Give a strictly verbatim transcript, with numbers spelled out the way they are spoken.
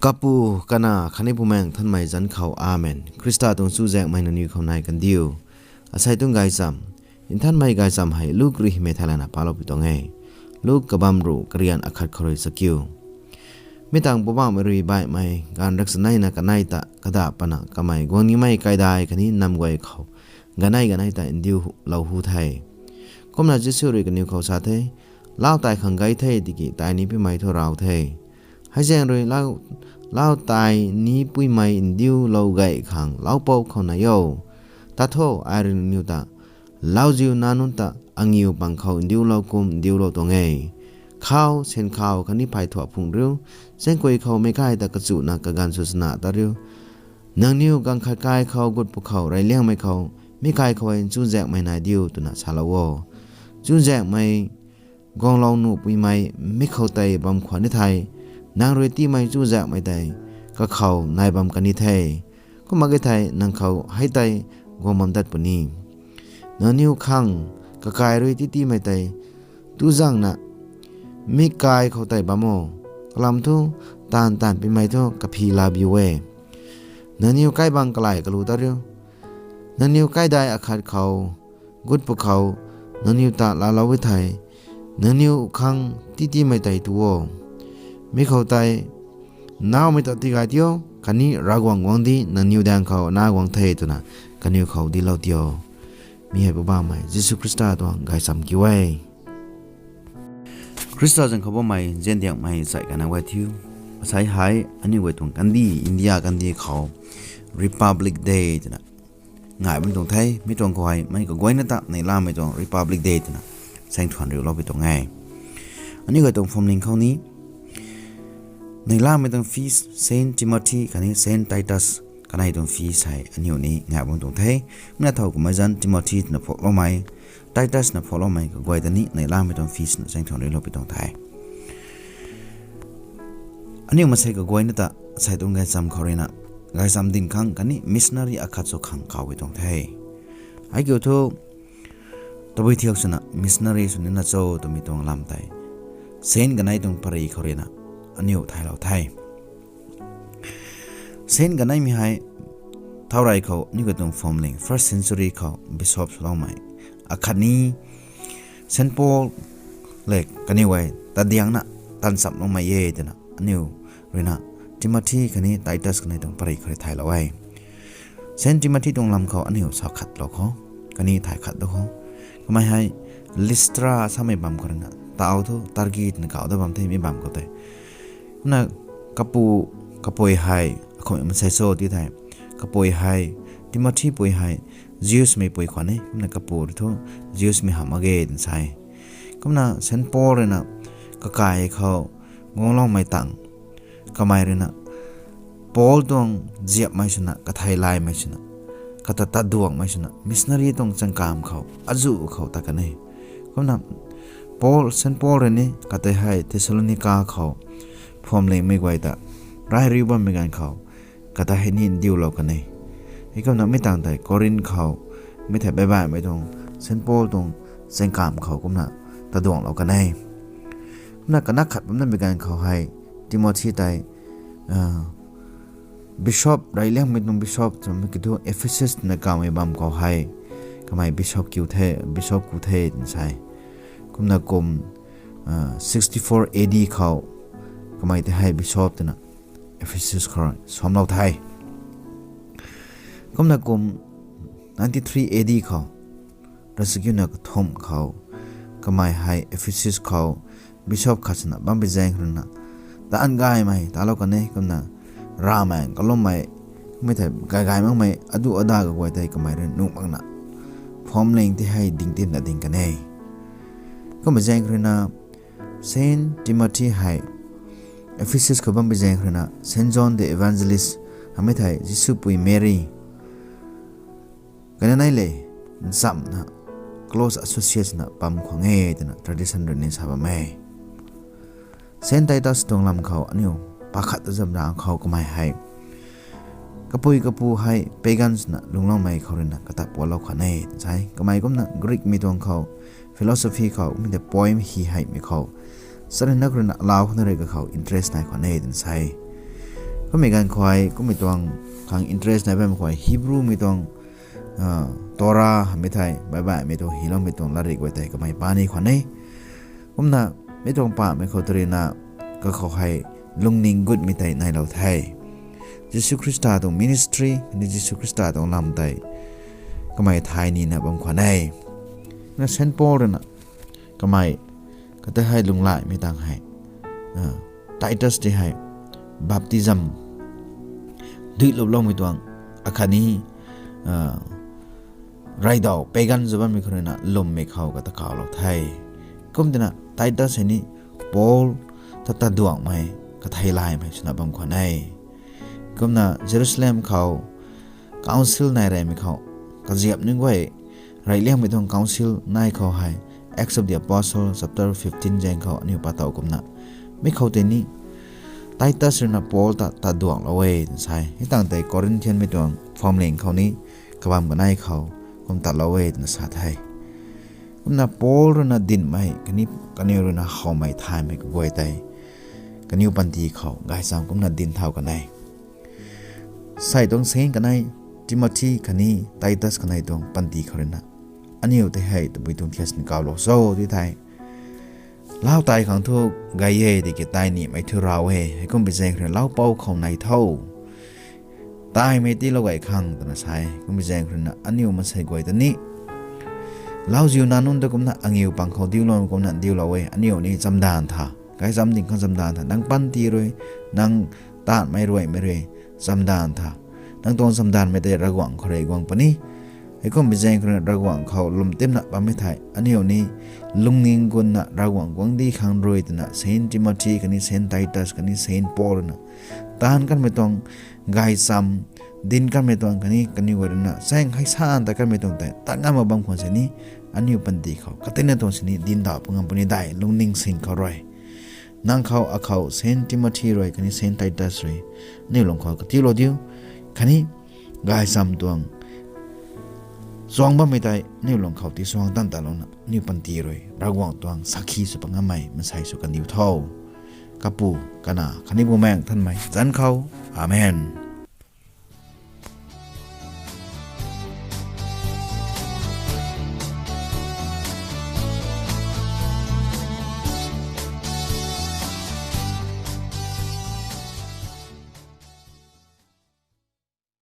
Kapu, Kanac khatni Bumaengh Nthanmei zanc khou, Amen. Khrista tuang chuzaenghmei nangniw khou nai kandiu. Asei tuang gaychamv, Nthanmei gaychamv hei Luk rui hymei thei lana palou pi tuang e. Luk kabamv ruh, karian akhat khou rui chakiu. Mi tangv Poubauhmei rui baihmei gaanv raksaneina kanei ta kadaih pana kamei guang nimei kaidai khatni nam guay khou ganei ganei tei ndiulou hu the. Kumna Jisu rui kaniw khou sa the, Lau tai khang gay the tiki tai ni puimei thu raw the. Hei zaeng rui lau, lau tai ni puimei ndiulou gay khang laupou khou nai o. Tat tho, ai rui nangniw ta lauziu nac nunc ta angiu pang khou ndiulou kum ndiulou tuang e. Khau, syan khau khatni phay thuak phung riu, chaengkui khou meic kai ta kachuna kaganv sw chana ta riu, nangniw ganv khat kai khou gut pwkhou reyliangmei khou, mi kai khou e chuzaenghmei nai diu twna salou o. Chuzaenghmei guanglou nuh puimei mi khou tei bam khwan ni thei, nang rui tiimei chuzaenghmei tei kakhou nai bam kan ni the. Kumna ki thei nang khou hei tei guang bam dat puni. Nangniw khang kakai rui titimei tei tu zangna mi kai khou tei bam o. Kalam thu taanv taanv puimei thu kaphi labiu e. Nangniw kaibang kalai kalu ta riu. Nangniw kaidai akhat khou gut pwkhou nangniw ta laalou e thei, nangniw khang titimei tei tu o. Mi khou tei naumei ta tigay tio, khatni Ravguangc guangcdic nangniw daeng khou na guang the twna kaniw khou dinclou tio. Mi hei Poubauhmei Jisu Khrista tuang gaychamv kiu e. Khrista zanc khou bammei ziandiangmei sai kana guay thiu. Asei hei aniu guay tuang kandih, India kandih khou Republic Day twna ngai bam tuang the. Mi tuang khou hei mei kaguayna ta neihlamei tuang Republic Day twna saeng thuan riulou pi tuang e. Aniu guay tuang phuamling khou ni neihlamei tuang feast Saint Timothy khatni Saint Titus kanei tuang feast hei aniu ni ngai bam tuang the. Kumna thow kummei zanc Timothy twna phuakloumei, Titus na phuakloumei kaguay ta ni neihlamei tuang feast na saeng thuan riulou pi tuang the. Aniu maansei kaguayna ta asei tuang gaychamv khou ruina gaychamv ding khang khatni missionary akhat sw khang kaw e tuang the. Hei kiu thu, tabui thiak swna missionary sw nina cho twmei tuang lam tei Saint kanei tuang pary khou ruina aniu thaylou the. Saint kaneimei hei thau rey khou aniu katuang phuamling first century khou bishop swloumei akhatni Saint Paul le kaniw guay tadiangna tanchamloumei e twna aniu ruina Timothy khatni Titus kanei tuang pary khou rui thaylou e. Saint Timothy tuang lam khou aniu sa khatlou khou, khatni thay khat tu khou, kamei hei Lystra samei bam khou ruina tau thu Turkey twna kauh dat bam the mi bam khou tei. Kumna kapu, kapui hei akhou maansei cho ti thei, kapui hei, Timothy pui hei Jews mei pui khwan e, kumna kapu rui thu Jews mei hamh mak ge twna sa e. Kumna Saint Paul ruina kakai khou guangloumei tang, kamei ruina Paul tuang ziapmei swna, kathei laymei swna, kata taduangmei swna missionary tuang chaengkamv khou azuh khou tat kan e. Kumna Paul, Saint Paul rui ni katei hei Thessalonica khou phuamlingmei guay ta rey riu bammei ganv khou kata hei ni ndiulou kan e. Heikumna mi tangv tei Corinth khou mi thei baibaihmei tuang Saint Paul tuang chaengkamv khou kumna taduanglou kan e. Kumna kanac khat bamnamei ganv khou hei Timothy tei bishop, reyliangmei tuang bishop twmei kiu thu Ephesus twna kawmei bam khou hei kamei bishop kiu the, bishop ku the twna sa e. Kumna kum sixty-four A D khou kamei tei hei bishop twna Ephesus khou rui samlou the. Kumna kum ninety-three A D khou, ravsikiuna kathumh khou, kamei hei Ephesus khou bishop khat swna bam bi zaeng ruina, taanv gaymei talou kan e, kumna ramei, kalummei, kummei thei gay gay makmei adu ada kaguay tei kamei rui nuh makna phuamling tei hei dingtinna ding kan e. Kumna zaeng ruina Saint Timothy hei Ephesus khou bam bi zaeng ruina Saint John the Evangelist, hamei thei Jisu pui Mary kanei le nchamhna close associates na bam khwan e twna tradition rui ni sa bam e. Saint Titus tuang lam khou aniu pakhat ta zam ra khou kamei hei kapui kapu hei pagans na lungloumei khou ruina kata pualou khwan e twna sa e. Kamei kumna Greek mei tuang khou philosophy khou mi tei poem hi heimei khou charynna khou ruina alau khou na rui kakhou interest nai khwan e twna sa e. Kummei ganv khou, kummei tuang khang interest nai bammei khou, Hebrewmei tuang Torah hamei thei, Bible mei tuang hyloumei tuang latrik guay tei kamei paan ni khwan e. Kumna mi tuang pamei khou tu ruina, kakhou hei lungning gutmei tei nailou the. Jisu Khrista tuang ministry ni, Jisu Khrista tuang lam tei kamei thay nina bam khwan e. Na Saint Paul ruina kamei kata hei lunglaimei tang hei, Titus tei hei baptism duilouloumei tuang akhatni raidau pagan zw bammei khou ruina lwmmei khou kata kawlou the. Kumtina Titus hei ni Paul ta taduangmei, katheilaymei swna bam khwan e. Kumna Jerusalem khou council nai reymei khou, kaziap nunc guay reyliangmei tuang council nai khou hei, Acts of the Apostle chapter fifteen zaeng khou aniu pa tow kumna, mi khou tei ni Titus ruina Paul ta taduanglou e twna sa e. Hei tang tei Corinthianmei tuang phuamling khou ni kabam kanei khou kum tatlou e twna sa the. Kumna Paul ruina dinmei khatni kaniw ruina howmei thaymei kaguay tei kaniw panty khou gaychamv kumna dinc thau kan e. Sei tuang sing kanei, Timothy khatni Titus kanei tuang panty khou ruina aniu tei hei tabui tuang thias ni kawlou cho ti thei, lau tai khang thu gay e, tiki tai nimei thu raw e, heikum bi zaeng khou ruina laupou khou nai tho. Taimei tiilou gay khang twna sa e. Kum bi zaeng khou ruina aniu maansei guay ta ni lauziu nac nunc ta kumna angiu pang khou diulou kumna diulou e, aniu ni chamdanv tha. Gaychamv ding khang chamdanv tha. Nang panty rui, nang taanvmei ruimei rui chamdanv tha. Nang tuang chamdanvmei tei Ravguangc khou rui guang puni. Heikum bi zaeng khou ruina Ravguangc khou lwmtimna bammei thei, aniu ni lungning gutna Ravguangc guangcdic khang rui twna Saint Timothy khatni Saint Titus khatni Saint Paul ruina taanv kanmei tuang gaychamv, dinc kanmei tuang khatni kaniw guay ruina chaeng hei san ta kanmei tuang tei tat ngam mak bam khwan sini, aniu panty khou katina tuang sini dinc daw pw ngam puni dei lungning sing khou rui. Nang khou, akhou, Saint Timothy rui khatni Saint Titus rui aniu lung khou katiulou diu, khatni gaychamv tuang chuang bammei tei aniu lung khou tisuang tan talouna aniu panty rui Ravguangc tuang sakhi sw pa ngammei maansei sw kandiu tho. Kapu, Kanac khatni Bumaengh Nthanmei zanc khou. Amen.